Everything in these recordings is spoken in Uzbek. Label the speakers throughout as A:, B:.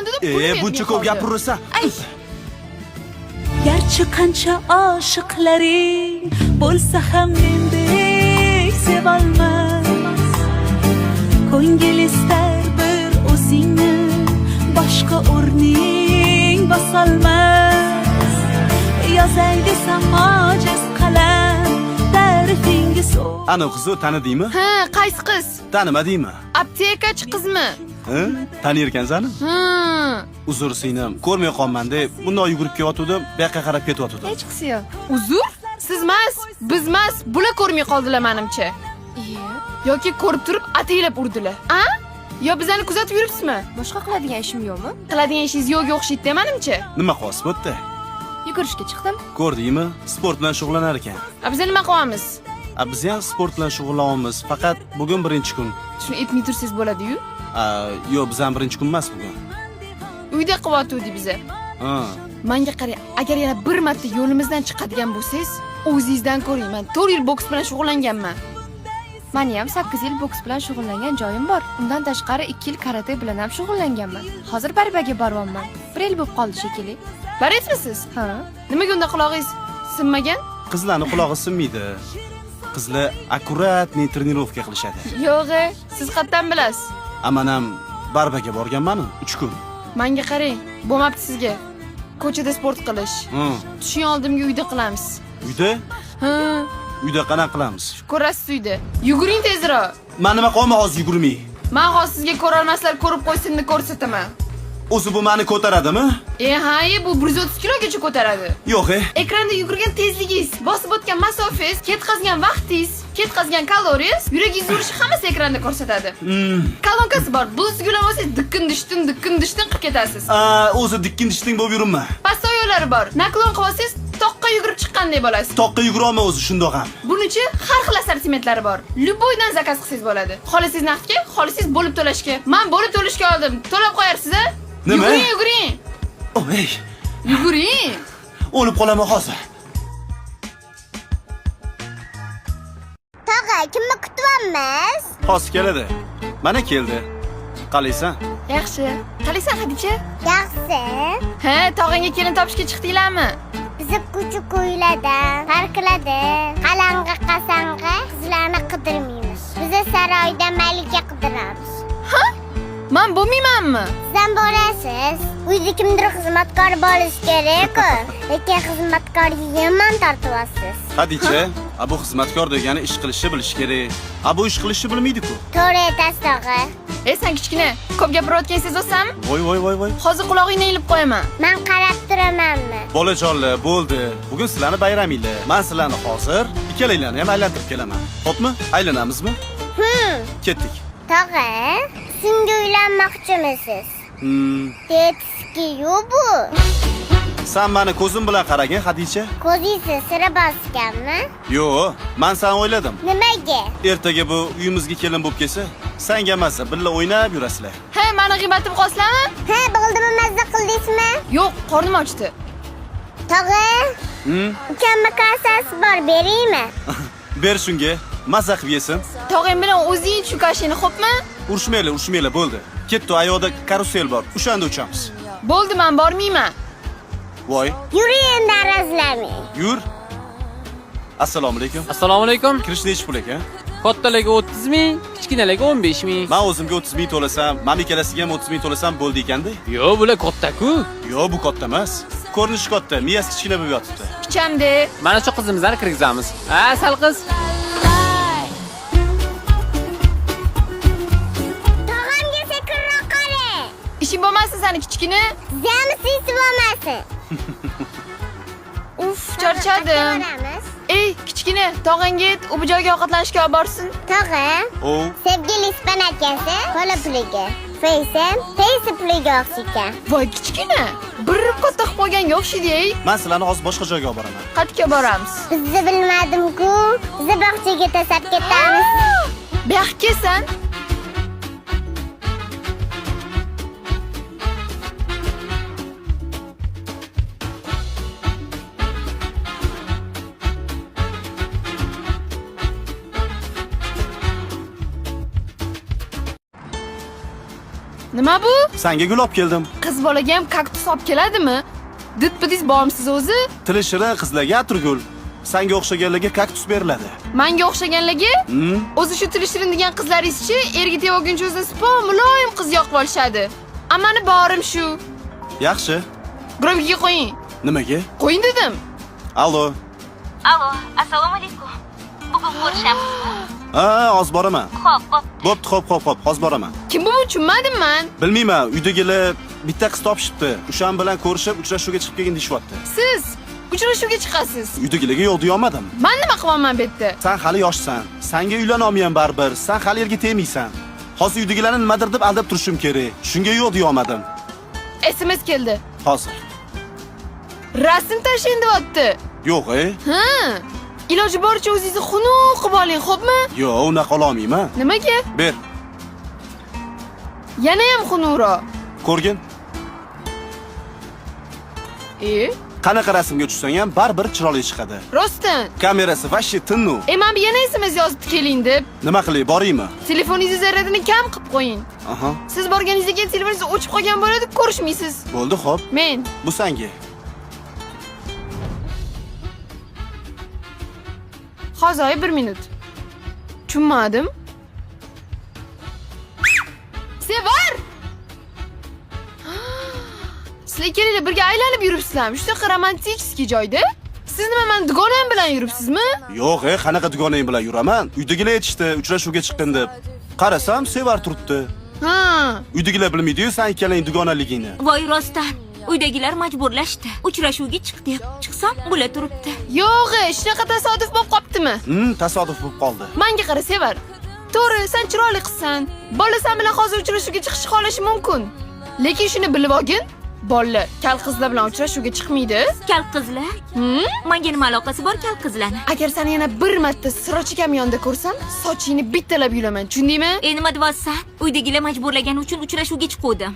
A: qilaman dedim, pulim
B: E,
A: yetmay
B: buncha ko'p
A: qoldi.
B: gapiraversan.
A: Ay,
C: Garchi qancha oshiqlaring bo'lsa ham mendek sevolmas. Ko'ngil istar bir o'zingni, boshqa o'rning bosolmas. Yozay desam ojiz qalam, ta'rifingiz
B: Ana qizni tanidingmi?
A: Ha, qaysi qiz?
B: Tanimadingmi?
A: Aptekachi qizmi?
B: Ha? Tanirkansan?
A: Ha.
B: Uzr singlim, ko'rmay qolman deb bundoq yugurib kelyotgandim, bu yoqqa qarab ketyotgandim.
D: Hechqisi yo'q.
A: Uzr? Siz emas, biz emas, bular ko'rmay qoldilar menimcha. Yoki ko'rib turib ataylab urdilar. A? Yo bizani kuzatib yuribsizmi?
D: Boshqa qiladigan ishim yo'qmi?
A: Qiladigan ishingiz yo'qga o'xshaydi menimcha.
B: Nima qilyapsiz bu yerda?
D: Yugurishga chiqdim.
B: Ko'rdingmi? Sport bilan shug'ullanar ekan.
A: A biz nima qilyapmiz?
B: A biz ham sport bilan shug'ullanyapmiz, faqat bugun birinchi kun.
A: Shuni aytmay tursangiz bo'ladi-yu.
B: A, yo'q, biz ham birinchi kun emas bugun.
A: Uyda qilyotgandik biza.
B: Ha.
A: Menga qarang, agar yana bir marta yo'limizdan chiqadigan bo'lsangiz, o'zingizdan ko'ring. Men 4 yil boks bilan shug'ullanganman.
D: Meni ham 8 yil boks bilan shug'ullangan joyim bor. Undan tashqari 2 yil karate bilan ham shug'ullanganman. Hozir barbaga boryapman. 1 yil bo'lib qoldi shekilli.
A: Boryapsizmi?
D: Ha.
A: Nimaga unda qulog'ingiz sinmagan?
B: Qizlarni qulog'i sinmaydi. Qizlar akkuratniy trenirovka qilishadi.
A: Yo'q, e, siz qayerdan bilasiz?
B: A man ham barbaga borganman 3 kun.
A: Menga qarang, bo'lmabdi sizga. Ko'chada sport qilish. Tushing oldimga uyda qilamiz.
B: Uyda?
A: Ha,
B: Uyda qanaqa qilamiz?
A: ko'rasiz uyda. Yuguring tezroq.
B: Man nima qilaman hozir yugurmay?
A: Men hozir sizga ko'rolmaslar ko'rib qo'ysinni ko'rsataman.
B: O'zi bu meni ko'taradimi?
A: E, ha, e, bu 130 kilogacha ko'taradi.
B: Yo'q, e.
A: Ekranda yugurgan tezligingiz, bosib o'tgan masofangiz, ketkazgan vaqtingiz, ketkazgan kaloriyangiz, yuragingiz urishi hammasi ekranda ko'rsatadi. Kolonkasi bor. Bluetooth ulab olsangiz dikkin dishtin, dikkin dishtin qilib ketasiz.
B: A, o'zi dikkin dishting bo'lib yuribman.
A: Pastda yo'llari bor. Naklon qilib olsangiz toqqa yugurib chiqqandek bo'lasiz.
B: Toqqa yugurolman o'zi shundoq ham.
A: Bunichi har xil assortimentlari bor. Любойdan zakaz qilsangiz bo'ladi. Xohlasangiz naqdga, xohlasangiz bo'lib to'lashga. Men bo'lib to'lashga oldim. To'lab qo'yarsiz a?
B: Nima?
A: Yuguring, yuguring.
B: Oh, ey,
A: Yuguring.
B: o'lib qolaman hozir.
E: Tog'a, kimni kutyapmiz?
B: Hozir keladi. Mana keldi. Qalaysan?
A: Yaxshi. Qalaysan Hadicha?
E: Yaxshi.
A: Ha, tog'angga kelin topishga chiqdinglarmi?
E: Bizni ko'cha ko'ylarda, parklarda, qalang'i qasang'i qizlarni qidirmaymiz. Bizni saroyda malika qidiramiz.
A: Man bo'lmaymanmi?
E: Siz ham borasiz. Uyda kimdir xizmatkor bo'lishi kerak-ku. Lekin xizmatkorga yomon tortyapsiz.
B: Hadicha, a bu xizmatkor degani ish qilishni bilishi kerak. A bu ish qilishni bilmaydi-ku.
E: To'g'ri aytasiz tog'a.
A: Ey sen kichkina, ko'p gapirayotgan sezasanmi?
B: Voy voy voy voy.
A: Hozir qulog'ingni ilib qo'yaman.
E: Men qarab turamanmi?
B: Bolajonlar, bo'ldi. Bugun sizlarni bayraminglar. Men sizlarni hozir ikkalanglarni ham aylantirib kelaman. Xo'pmi? Aylanamizmi? Ketdik.
E: Tog'a, senga uylanmoqchimisiz? Tetski yo'q bu.
B: Sen meni ko'zim bilan qaragin, Hadicha.
E: Ko'zingizni sira bosganmi?
B: Yo'q, men seni o'yladim.
E: Nimaga?
B: Ertaga bu uyimizga kelin bo'lib kelsa, senga mazza birga o'ynab yurasizlar.
A: Ha, mani g'iybatim qolsizlarmi?
E: Ha, bo'ldimi mazza qildingizmi?
A: Yo'q, qornim ochdi.
E: Tog'a, ukamni kasasi bor, beraymi?
B: Ber shunga, mazza qilib yesin.
A: Tog'ang bilan o'zing ich shu kashini, xo'pmi?
B: Urushmanglar, urushmanglar, bo'ldi. Ketdi, ayoqda karusel bor. O'shanda uchamiz.
A: Bo'ldi, men bormayman.
B: Voy,
E: Yuring endi arazlamang.
B: yur. Assalomu alaykum.
F: Assalomu alaykum.
B: Kirish nechi pul ekan?
F: Kattalarga 30 ming, kichkinalarga 15 ming.
B: Men o'zimga 30 ming to'lasam, mana ikkalasiga ham 30 ming to'lasam bo'ldi ekanda.
F: Yo'q, bular katta-ku.
B: Yo'q, bu katta emas. Ko'rinishi katta, miyasi kichkina bo'lib yotibdi.
A: Pichamde.
F: Mana shu qizimizni kirgizamiz. Ha, sal qiz.
E: Tog'amga sekinroq qarang.
A: Ishing bo'lmasin sani kichkina.
E: Zami sisi bo'lmasin.
A: Uf, charchadim.
E: Boramiz.
A: Ey, kichkina, tog'angga ayt, u bu joyga ovqatlanishga olib borsin.
E: Tog'a,
B: O,
E: sevgili ispan akasi qo'li puliga. Feysim, feysi puliga o'xshaykan.
A: Voy, kichkina, bir katta qilib qo'yganga o'xshaydi, ey.
B: men sizlarni hozir boshqa joyga olib boraman.
A: Qayerga boramiz?
E: Bizni bilmadim-ku. Bizni bog'chaga tashlab ketamiz.
A: Bu yoqqa kelsan. Nima bu?
B: Sanga gul olib keldim.
A: Qiz bolaga ham kaktus olib keladimi? Dit bidingiz bormisiz o'zi?
B: Tili shirin qizlarga atirgul. Sanga o'xshaganlarga kaktus beriladi.
A: Manga o'xshaganlarga? O'zi shu tili shirin degan qizlaringizchi erga tegib olguncha o'zini sipo muloyim qiz yoqib olishadi. A mani borim shu.
B: Yaxshi.
A: Gromkiga qo'ying.
B: Nimaga?
A: Qo'ying dedim.
B: Allo.
G: Alo, assalomu alaykum. Bugun ko'rishamizmi?
B: Ha, hozir boraman.
G: Xo'p, bo'pti.
B: Bo'pti, xo'p, xo'p, xo'p, hozir boraman.
A: Kim bu tushunmadim man.
B: Bilmayman, uydagilar bitta qiz topishibdi. O'shan bilan ko'rishib, uchrashuvga chiqib kelgin deyishyapti.
A: Siz uchrashuvga chiqasiz.
B: Uydagilarga yo'q deyolmadim.
A: Man nima qilyapman bu yerda?
B: San hali yoshsan. Sanga uylanolmayman baribir. San hali erga tegmaysan. Hozir uydagilarni nimadir deb aldab turishim kerak. Shunga yo'q deyolmadim.
A: SMS keldi.
B: Hozir.
A: Rasm tashlang deyapti.
B: Yo'q, e?
A: Ha. Iloji boricha o'zingizni xunuk qilib oling, xo'pmi?
B: Yo'q, unaqa ololmayman.
A: Nimaga?
B: Ber,
A: Yana ham xunukroq.
B: ko'rgin.
A: E?
B: Qanaqa rasmga tushsang ham baribir chiroyli chiqadi.
A: Rostdan.
B: Kamerasi вообще tinnu.
A: E, men bu yana SMS yozibdi keling deb.
B: Nima qilay, boraymi?
A: Telefoningizni zaryadini kam qilib qo'ying.
B: Aha.
A: Siz borganingizdan keyin telefoningiz o'chib qolgan bo'ladi, ko'rishmaysiz.
B: Bo'ldi, xo'p.
A: Men
B: Bu sanga.
A: hozir oy bir minut. Tushunmadim. Sevar! Sizlar ikkalanglar birga aylanib yuribsizlarmi? Shunaqa romantik joyda? Siz nima mani dugonam bilan yuribsizmi?
B: Yo'q, e, qanaqa dugonang bilan yuraman? Uydagilar aytishdi, uchrashuvga chiqqin deb. Qarasam, Sevar turibdi.
A: Ha.
B: Uydagilar bilmaydi-yu san ikkalang dugonaligingni.
G: Voy rostdan. Uydagilar majburlashdi. Uchrashuvga chiq deb. Chiqsam, bular turibdi.
A: Yo'q, e, shunaqa tasodif bo'lib qoptimi?
B: Tasodif bo'lib qoldi.
A: Manga qara, Sevar. To'g'ri, sen chiroyli qizsan. Bola sen bilan hozir uchrashuvga chiqishni xohlashi mumkin. Lekin shuni bilib olgin, bola kal qizlar bilan uchrashuvga chiqmaydi.
G: Kal qizlar?
A: Hmm?
G: Menga nima aloqasi bor kal qizlarni?
A: Agar seni yana bir marta Siroch akam yonida ko'rsam, sochingni bittalab yulaman, tushundingmi?
G: E nima deyapsan? Uydagilar majburlagani uchun uchrashuvga chiquvdim.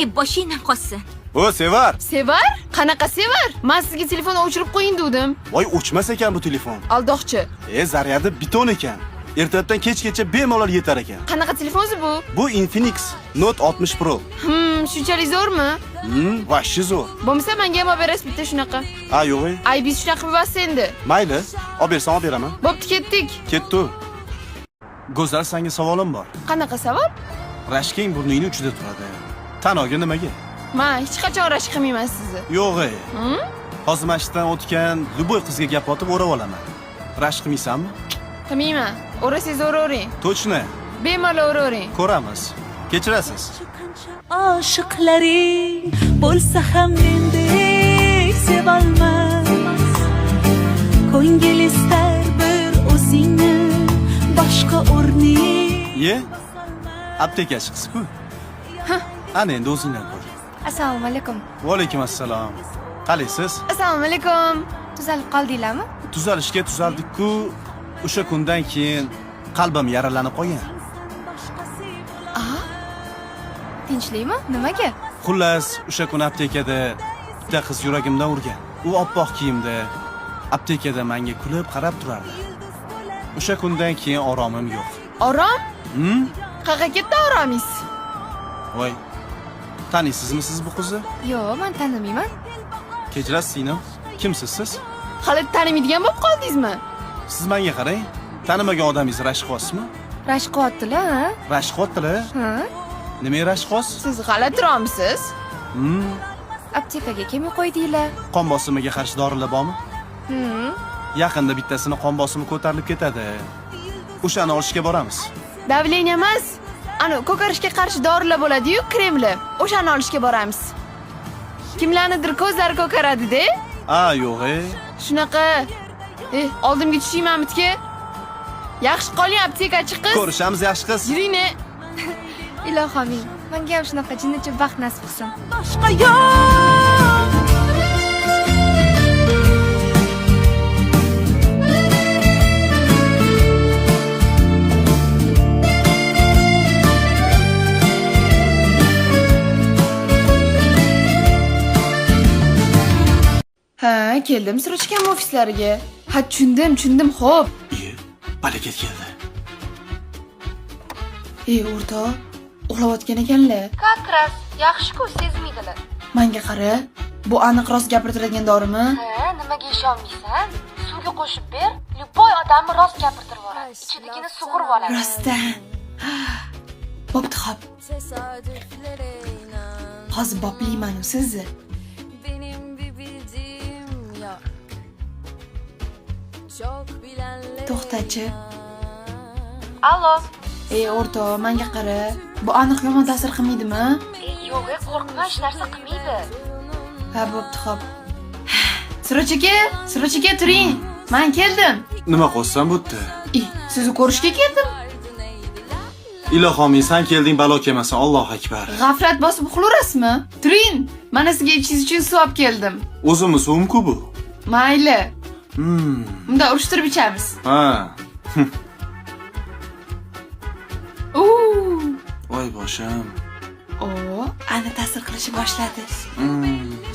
G: E boshingdan qolsin.
B: O, Sevar.
A: Sevar? Qanaqa Sevar? Men sizga telefonni o'chirib qo'ying dedim.
B: Voy, o'chmas ekan bu telefon.
A: Aldoqchi.
B: E, zaryadi biton ekan. Ertalabdan kechgacha bemalol yetar ekan.
A: Qanaqa telefonsi bu?
B: Bu Infinix Note 60 Pro.
A: Shunchalik zo'rmi?
B: Vahshiy zo'r.
A: Bo'lmasa menga ham olib berasiz bitta shunaqa.
B: Ha, yo'q. E.
A: Ay, biz shunaqa qilib endi.
B: Mayli, olib bersam olib beraman.
A: Bo'pti, ketdik.
B: Ketdi. Go'zal, senga savolim bor.
A: Qanaqa savol?
B: Rashking burningni uchida turadi. Tan olgin nimaga?
A: Men hech qachon rashk qilmayman sizni.
B: Yo'q. E. Hozir mana shu yerdan o'tgan любой qizga gap otib o'rab olaman. Rashk qilmaysanmi?
A: Qilmayman. O'rasangiz o'ravering.
B: Точно.
A: Bemalol o'ravering.
B: Ko'ramiz. Kechirasiz.
C: Qancha oshiqlaring bo'lsa ham mendek sevolmas. Ko'ngil istar bir o'zingni, boshqa o'rning
B: Ye? Aptekachi qiz-ku. Ana endi o'zingdan ko'r.
D: Assalomu alaykum.
B: Va alaykum assalom. Qalaysiz?
A: Assalomu alaykum.
D: Tuzalib qoldinglarmi?
B: Tuzalishga tuzaldik-ku. O'sha kundan keyin qalbim yaralanib qolgan.
D: Tinchlikmi? Nimaga?
B: Xullas, o'sha kun aptekada bitta qiz yuragimdan urgan. U oppoq kiyimda aptekada menga kulib qarab turardi. O'sha kundan keyin oromim yo'q.
A: Orom? Qayerga ketdi oromingiz?
B: Voy. Taniysizmi siz bu qizni?
D: Yo'q, men tanimayman.
B: Kechirasiz, singlim. Kimsiz siz?
A: Hali tanimaydigan bo'lib qoldingizmi?
B: Siz menga qarang. Tanimagan odamingizni rashk qilyapsizmi?
D: Rashk qilyaptilar, ha?
B: Rashk qilyaptilar?
D: Ha?
B: Nimaga rashk qilyapsiz?
A: Siz g'alatiroqmisiz?
D: Aptekaga kelmay qo'ydinglar.
B: Qon bosimiga qarshi dorilar bormi? Yaqinda bittasini qon bosimi ko'tarilib ketadi. O'shani olishga boramiz.
A: Давление emas. Ana ko'karishga qarshi dorilar bo'ladi-yu, kremli. O'shani olishga boramiz. Kimlarnidir ko'zlari ko'karadi-da.
B: A, yo'q, e.
A: Shunaqa. E, oldimga tushaymanmi mitga? Yaxshi qoling, aptekachi qiz.
B: Ko'rishamiz, yaxshi qiz.
A: Yuring.
D: Ilohi amin. Menga ham shunaqa jinnicha baxt nasib qilsin.
C: Boshqa yo'q.
A: Ha, keldim Sirochkam ofislariga. Ha, tushundim, tushundim, xo'p.
B: Iye, barakat keldi.
A: Ey, o'rtoq, Uxlayotgan ekanlar.
D: Как раз yaxshi-ku, sezmaydilar.
A: Manga qara, bu aniq rost gapirtiradigan dorimi?
D: Ha, nimaga ishonmaysan? Suvga qo'shib ber, любой odamni rost gapirtirib yuboradi. Ichidagini sug'urib oladi.
A: Rostdan. Bo'pti, xo'p. Hozir boplayman u sizni. To'xtachi.
D: Allo.
A: Ey, o'rtoq, menga qara. Bu aniq yomon ta'sir qilmaydimi?
D: Yo'q, qo'rqma, hech narsa qilmaydi.
A: Ha, bo'pti, xo'p. Siroch aka, Siroch aka turing. Men keldim.
B: Nima qo'shsam bo'pti?
A: Sizni ko'rishga keldim.
B: Ilohim, sen kelding, balo kelmasin. Allohu akbar.
A: G'aflat bosib uxlaverasizmi? Turing. Mana sizga ichingiz uchun suv olib keldim.
B: O'zimni suvim-ku bu.
A: Mayli. Unda urushtirib ichamiz.
B: Ha.
A: Uuu.
B: Voy boshim.
A: O, ana ta'sir qilishi boshladi.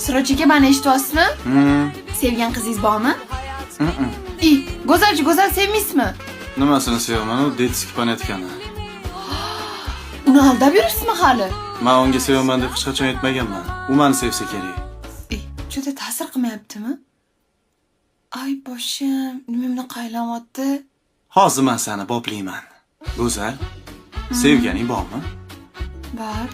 A: Siroch aka, meni eshityapsizmi? Sevgan qizingiz bormi? Go'zalchi, go'zal sevmaysizmi?
B: Nimasini sevaman, u detski panetkani.
A: Uni aldab yuribsizmi hali?
B: Men unga sevaman deb hech qachon aytmaganman. U meni sevsa kerak.
A: Juda ta'sir qilmayaptimi? Ay boshim, nima bunaqa aylanyapti?
B: Hozir men seni boplayman. Go'zal, sevganing bormi?
A: Bor.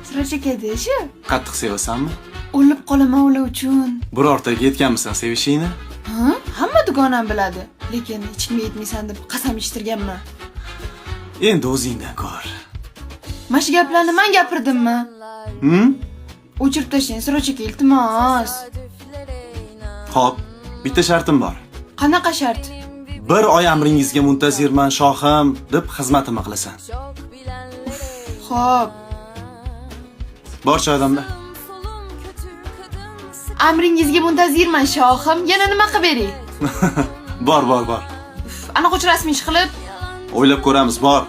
A: Siroch aka deshi.
B: Qattiq sevasanmi?
A: O'lib qolaman ular uchun.
B: Birortaga yetganmisan sevishingni?
A: Ha? Hamma dugonam biladi, lekin hech kimga aytmaysan deb qasam ichtirganman.
B: Endi o'zingdan ko'r.
A: Mana shu gaplarni men gapirdimmi? O'chirib tashlang, Siroch aka, iltimos.
B: Xo'p, bitta shartim bor.
A: Qanaqa shart?
B: Bir oy amringizga muntazirman shohim deb xizmatimni qilasan.
A: Xo'p.
B: Bor choydonda.
A: Amringizga muntazirman shohim. Yana nima qilib beray?
B: Bor, bor, bor.
A: Aniq o'chirasizmi ish qilib?
B: O'ylab ko'ramiz, bor.